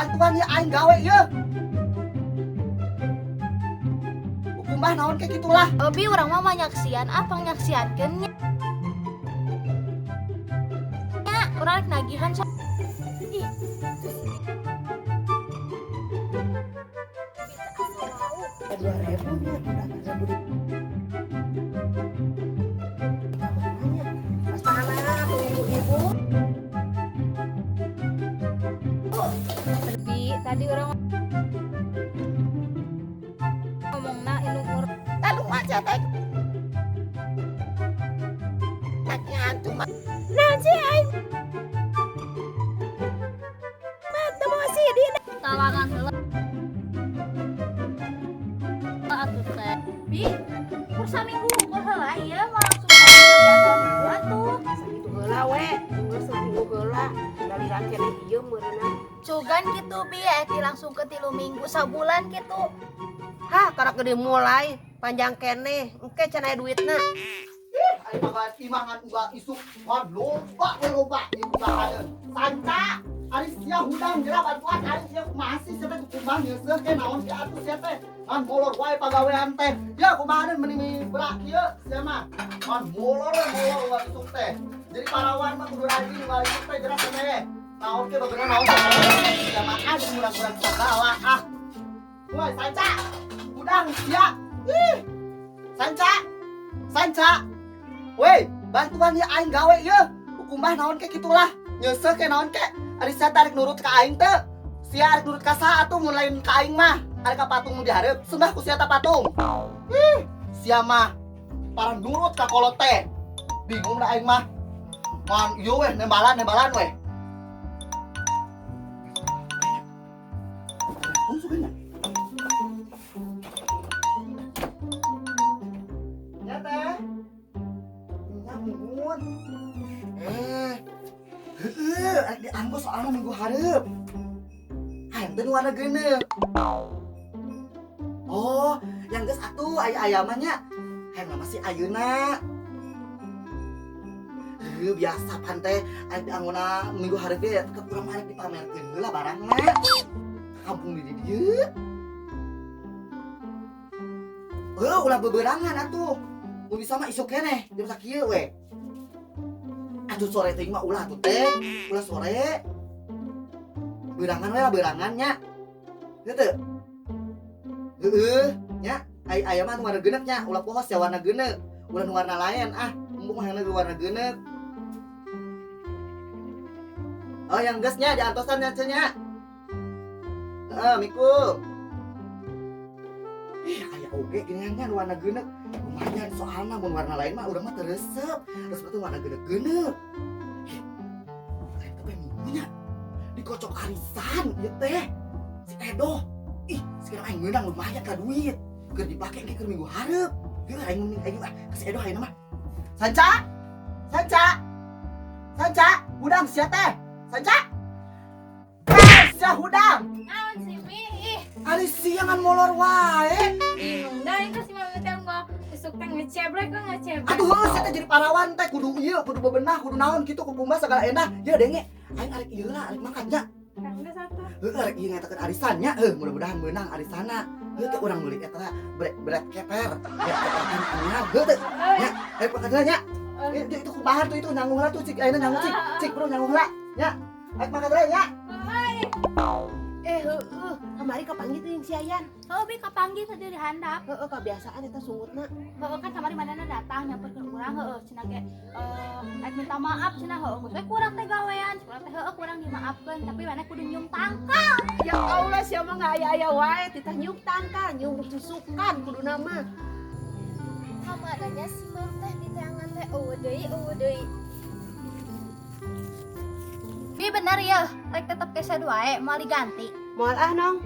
Bantuan ya aing gawe ye. Kumbah naon kayak gitulah. Bi urang mah manyaksian apa nyaksiankeun nya. Nya, urang rek nagihan so. Ih. 2.000 nya udah ribu di Astana tuh ibu-ibu. Bi, tadi orang ngomongna indung urang. Lalu aja teh. Hantu mah. Naon sih aing? Mata mau sih di Talangan heula. Atuh teh. Bi, kur saminggu ukur heula ieu mah langsung kegiatan minggu atuh. Sakitu heula we, geus saminggu heula. Daliran keneh ieu meureunna. Cugan gitu bi, eti langsung ke 3 minggu sabulan gitu. Hah, karak gede mulai panjang keneh, engke can aya duitna. Ih, aing mah imangan uga isuk ngan loba we loba ieu usahaeun. Sanca, ari sia hudang geura bantuan aing sia kumaha sih sia teh kumbah nyeuseuh ke naon ki atuh sia teh. Ngan molor wae pagawean teh. Ya kumaha mending berak kieu sia mah. Ngan molor we molor wae isuk teh. Jadi parawan mah kudu rajin wae isuk teh geura teh. Naon ke bebener naon teh. Sia mah aduh murang-murang segala ah. Woi, Sanca. Hudang sia. Ih. Sanca. Sanca. Woi, bantuan ya aing gawe ye. Kumbah naon ke gitulah. Nyeuseuh ke naon ke. Ari sia tarik nurut ka aing teu. Sia arek nurut ka saha atuh mun lain ka aing mah. Arek ka patung nu dihareup, sembah ku sia ta patung. Ih, sia mah parah nurut ka kolot teh. Bingung da aing mah. Man ieu weh nembalan-nembalan weh. Suganya. Ya teh. Muhun. Heeh, arek dianggo soalna minggu hareup. Hayang teh nu warna geuneuh. Oh, yang geus atuh aya aya mah nya. Hayang mah masih ayeuna. Heuh, biasa pan teh arek dianggona minggu hareup ge tetep urang mah arek dipamerkeun heula barangna. Kampung di dieu. Heuh, ulah beberangan atuh. Mun bisa mah isuk keneh, jam sakieu we. Atuh sore teh mah ulah atuh teh, ulah sore. Berangan we lah berangan nya. Ieu teu. Heueuh, nya. Ai aya mah nu warna geuneuh nya, ulah pohos ya warna geuneuh. Ulah nu warna lain ah, embung mah hayang warna geuneuh. Oh, yang geus nya diantosan nya cenah nya. Heeh, Assalamualaikum. Ih, aya oge geuningan nya nu warna geuneuh. Lumayan soalna mun warna lain mah urang mah teu resep. Resep teh warna geuneuh-geuneuh. Ih, aya teh minggunya dikocok arisan ieu teh. Si Edo. Ih, sekarang aing meunang lumayan ka duit. Keur dipake ge keur minggu hareup. Heuh, aing mending aing ah ka si Edo ayeuna mah. Sanca! Sanca! Sanca, hudang sia teh. Sanca! Sia hudang. Naon sih, Bi? Ih, Ari sia ngan molor wae. bingung dah itu si mami teh gua isuk teh ngecebrek lah ngecebrek. Aduh, heuh, sia teh jadi parawan teh kudu ieu, kudu bebenah, kudu naon kitu kukumbah segala endah. Ye denge, aing arek ieu lah, arek mangkat nya. Kang geus atuh. Heuh, arek ieu ngetakeun arisan nya. Heuh, mudah-mudahan meunang arisanna. Heuh, teh urang meuli eta bread keper. Bread keper kan anyar. Heuh teh. Nya, arek mangkat heula nya. Itu kumaha tuh itu nanggung heula tuh cik ayeuna nanggung cik. Cik bro nanggung heula nya. Arek mangkat heula nya. Heueuh, kamari kapanggih teh jeung si Ayan. Heuh, bi kapanggih tadi di handap. Heueuh, kebiasaan eta sungutna. Heueuh kan kamari manehna datang nyamperkeun urang heueuh cenah ge rek minta maaf cenah heueuh geus we kurang teh gawean, kurang teh heueuh kurang dimaafkeun tapi maneh kudu nyium tangkal. Ya Allah, sia mah aya-aya wae titah nyium tangkal, nyium susukan kuduna mah. Kamarnya si Mam teh di tangan teh eueuh deui eueuh deui. Bi bener ya, rek tetep keset wae moal diganti. Moal ah nong.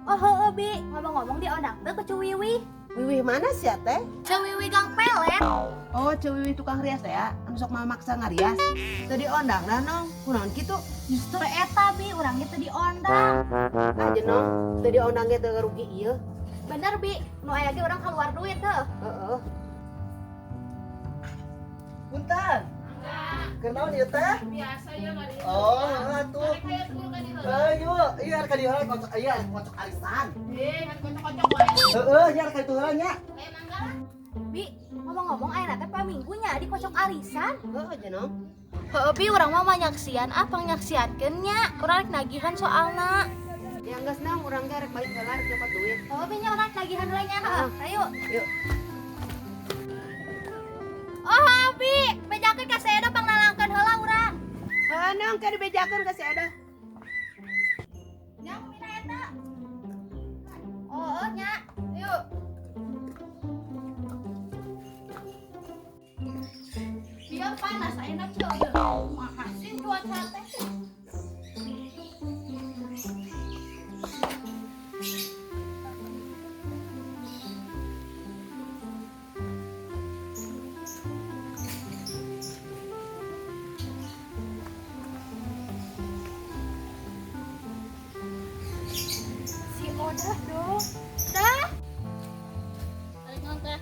Oh heueuh bi, ngomong-ngomong diondang teh ke Cuwiwi. Wiwih mana sia teh? Cuwiwi gang pelet. Oh, Cuwiwi tukang rias teh ya, anu sok mamaksa ngarias. Teu diondang dah nong, kunaon kitu? Justru eta bi, urang ge teu diondang. Ah nong, teu diondang ge teu rugi ieu. Bener bi, nu aya ge urang keluar duit heuh. Heeh. Punten. Keur naon ieu teh? Biasa ya ngarias. Oh, heeh atuh. Arek aya sepuluh ka dieu. Ayo, iya rek ka dieu heula kocok, iya rek kocok arisan. Eh, ngan kocok-kocok wae. Heeh, nya rek ka ditu heula nya. Aya mangga lah. Bi, ngomong-ngomong ayeuna teh poe minggunya di kocok arisan. Heeh, jenong. Heeh, Bi, urang mah manyaksian ah pangnyaksiankeun nya. Urang rek nagihan soalna. Ya geus nang urang ge rek balik heula rek nyokot duit. Heeh, Bi, nya urang rek nagihan heula nya. Heeh, ayo. Yuk. Oh, Bi, bejakeun ka si Edo pangnalangkeun heula urang. Heeh, nang ke dibejakeun ka si Edo. Nya mina eta. Oh, nya. Yuk. Dia panas ayeuna ceu. Makasih cuaca teh. Si Odah dong. Dah, Arek naon teh?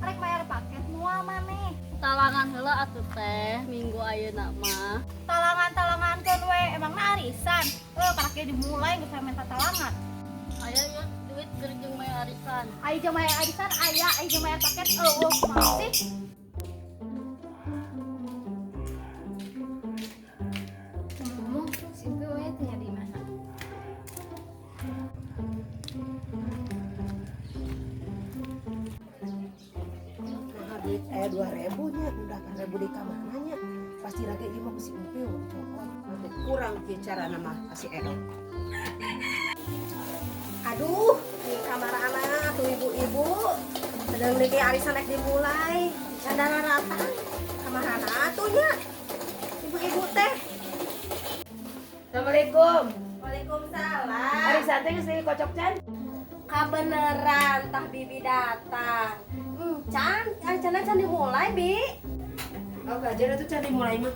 rek bayar paket moal maneh. Talangan heula atuh teh minggu ayeuna mah. Talangan-talangankeun we, emangna arisan. Eh, karak ge dimulai geus minta talangan. Aya ya duit keur jeung bayar arisan. Ai jeung bayar arisan aya, ai jeung bayar paket eueuh masih. Ngomong si Impi we teh di mana? Nah, duit aya 2000 nya, udah 2000 di ka mana nya? Pasti lagi ieu mah ku si Empi dicokot. Nanti kurang kieu carana mah ka si Edo. Aduh, ini kamar anak tuh ibu-ibu. Sedang niki arisan rek dimulai. Candana ratang. Kamar anak tuh nya. Ibu-ibu teh. Assalamualaikum. Waalaikumsalam. Arisan teh geus dikocok can? Kabeneran tah bibi datang. Can, arisanna can dimulai, Bi. Oh, gajar atuh can dimulai mah.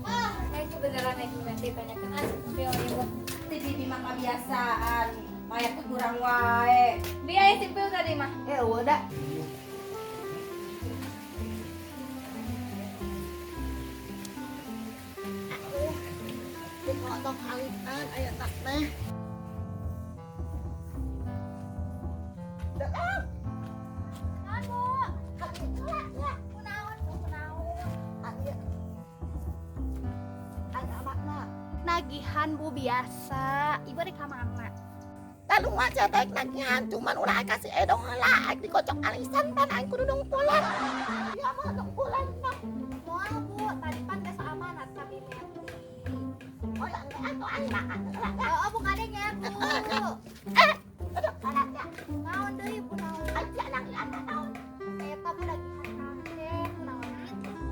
Ah, kayak kebenaran ibu nanti tanyakan ah si ibu. Ti bibi mah kebiasaan. Maya tuh kurang wae. Bi aya si Pil tadi mah. Eh, eueuh da. Di kocok arisan aya tak teh. Dalam. Naon, Bu? Kunaon, Bu, kunaon? Aya. Aya makna. Nagihan Bu biasa. Ibu rek ka mana? Lalu mah sia teh nagihan cuman ulah ka si Edo heula aing dikocok arisan pan aing kudu nungkulan. Iya mah nungkulan mah. Moal Bu, tadi pan geus amanat ka Bi Meti. Oh ya engke atuh aing makan heula. Oh, bu kadenya, Bu. Aduh, kalah Naon deui Bu naon? Aing sia nagihan naon. Eta Bu nagihan paket kunaon?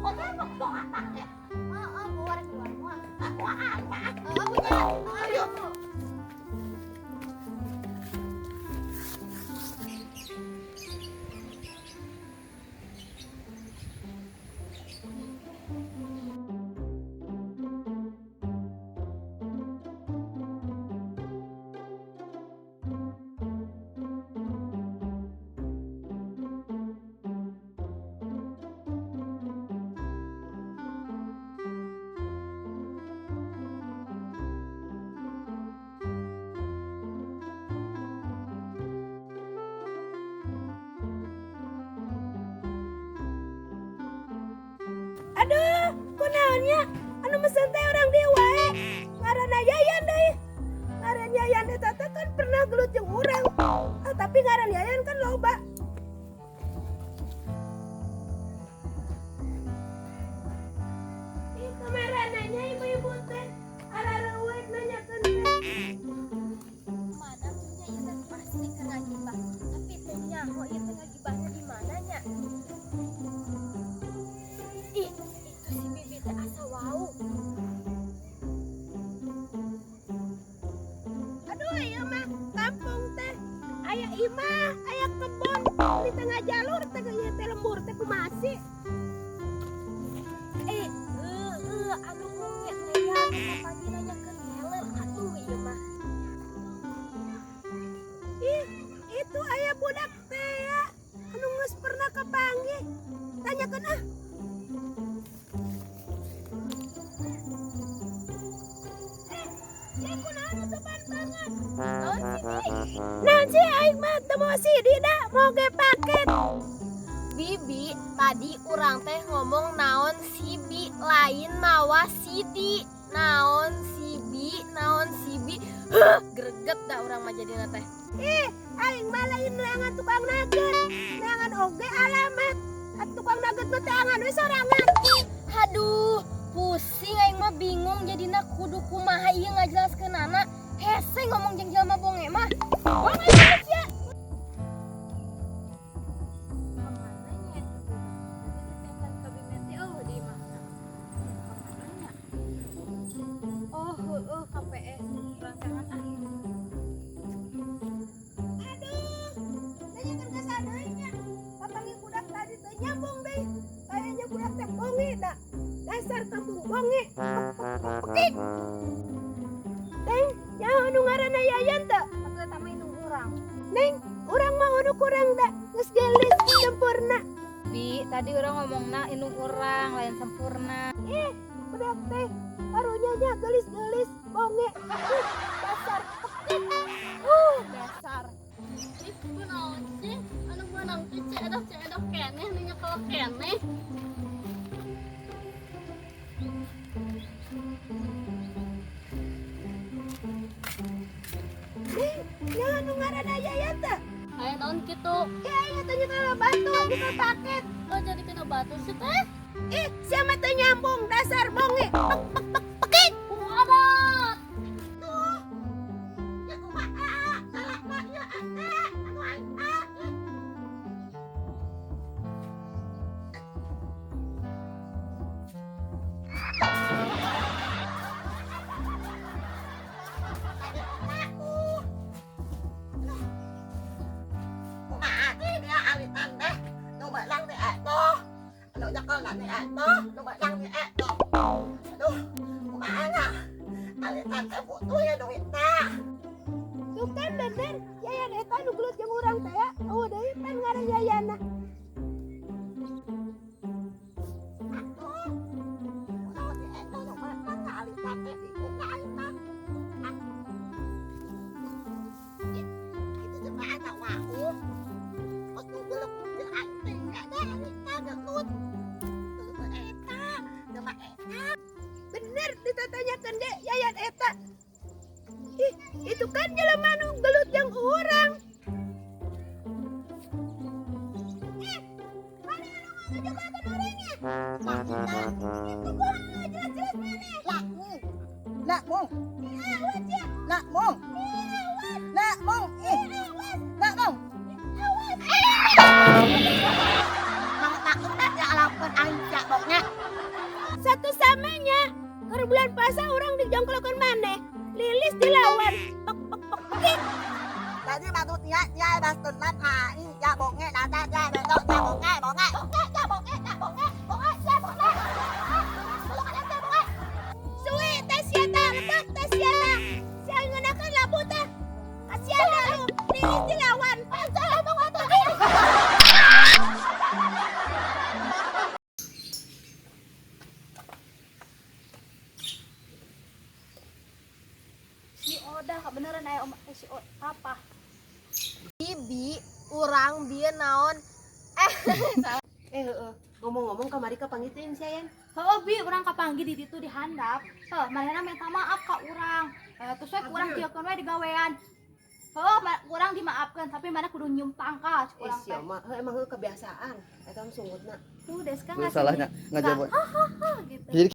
Oh, teh bok apa teh? Heeh, Bu rek keluar moal. Wah, wah. Heeh, Bu nya. Ayo. Bu. Aduh, kunaonnya? Anu mesen teh orang dieu wae. Ngaranna Yayan deui. Ngaran Yayan eta teh kan pernah gelut jeung urang. Ah, tapi ngaran Yayan kan loba. Ih, kemarananya ibu-ibu teh arareuweut nanyakeun teh. Mana punya ieu teh pasti keur ngagibah. Tapi teu nyaho ieu teh ngagibahna di mana nya? Ih, itu si bibi teh asa wau. Aduh, ieu mah kampung teh aya imah, aya kebon di tengah jalur teh ieu teh lembur teh kumaha sih? Eh, heueuh anu mungkin teh ya pagi nanyakeun heler atuh ieu mah. Ih, itu aya budak teh ya. Anu geus pernah kapanggih. Tanyakeun ah. Naon sih aing mah teu mawa CD da, mawa ge paket. Bibi, tadi urang teh ngomong naon si Bi, lain mawa CD. Naon si Bi, naon si Bi. Huh, greget dah urang mah jadina teh. Ih, aing mah lain neangan tukang nugget. Neangan oge alamat. Atuh tukang nugget mah teangan we sorangan. Aduh, pusing aing mah, bingung jadina kudu kumaha ieu ngajelaskeunana. Hese ngomong jeung jelema bonge mah. Bonge banget sia. Kemana nya itu budak? Tadi ditempel ka Bi Meti, oh di mana? Kemana nya? Oh, heueuh, KPS. Rancangan ah. Aduh, nanyakeun ka saha deui nya? Kapanggih budak tadi teu nyambung deui. Kayaknya budak teh bonge da. Dasar kampung bonge. Pekik. Neng, nyaho nu ngaranna Yayan teu? Atuh eta mah indung urang. Neng, urang mah nu kurang da. Geus gelis sempurna. Bi, tadi urang ngomongna indung urang lain sempurna. Ih, budak teh karunya nya gelis-gelis bonge. Dasar pekik. Dasar. Ih, kunaon sih? Anu meunang teh ceedoh-ceedoh keneh nu nyekel keneh. Neng, nyaho nu ngaranna Yayan teu? Aya naon kitu? Ya aing teh nyekel batu, nyekel paket. Oh, jadi kena batu sih teh? Ih, siapa teu nyambung, dasar bonge. Pek pek pek pekik. Kumaha? Tuh. Ya kumaha? Salah mah ieu teh. Anu aing ah. Kumaha teh dia alitan teh? Nu meunang teh eta. Anu nyekel teh eta, nu meunang teh eta. Aduh, kumaha nya? Alitan teh butuh ya duitna. Tuh kan bener, Yayan eta nu gelut jeung urang teh ya. Eueuh deui pan ngaran Yayana. Atuh. Kunaon si eta nu meunang alitan teh bingung ka aing mah. Ah. Ih, kitu jeung ada wau. Kos nu gelut jeung aing teh ada alitan gelut. Tuh eta, jelema eta. Bener ditatanyakeun ge Yayan eta. Ih, itu kan jelema nu gelut jeung urang. Ih, mana anu ngajogokeun urangnya? Itu kumaha jelas-jelas maneh. Nak mung. Nak mung. Ih, awas ya. Nak mung. Ih, awas. Nak mung. Ih, Ih, awas. nak mung. Awas. Mang takut teh ya alapan aing sia boknya. Satu samanya, keur bulan puasa urang dijongklokeun maneh. Lilis dilawan. Pek pek pek pekik. Tadi maksudnya nya bas tenan aing ya bonge dada ya betok ya bonge bonge. Bonge ya bonge ya bonge bonge ya bonge. Tolong ada teh bonge. Suwe teh sia tah, lepak teh sia tah. Sia ngeunakeun labu teh. Kasihan dah lu, lilis dilawan. Salah bonge tuh. Si Odah kebeneran aya om eh, si apa? Bibi, urang bieu naon? Eh, heeh. Ngomong-ngomong kamari kapanggih teh si Yayan? Heueuh Bi, urang kapanggih di ditu di handap. Heuh, manehna minta maaf ka urang. Terus we kurang dieukeun we digawean. Heueuh, urang dimaafkeun tapi maneh kudu nyium tangkal cek Eh, urang teh. sia mah, heuh emang heuh kebiasaan. Eta mah sungutna. Tuh Deska Salahnya ngasih ngajawab. gitu. Jadi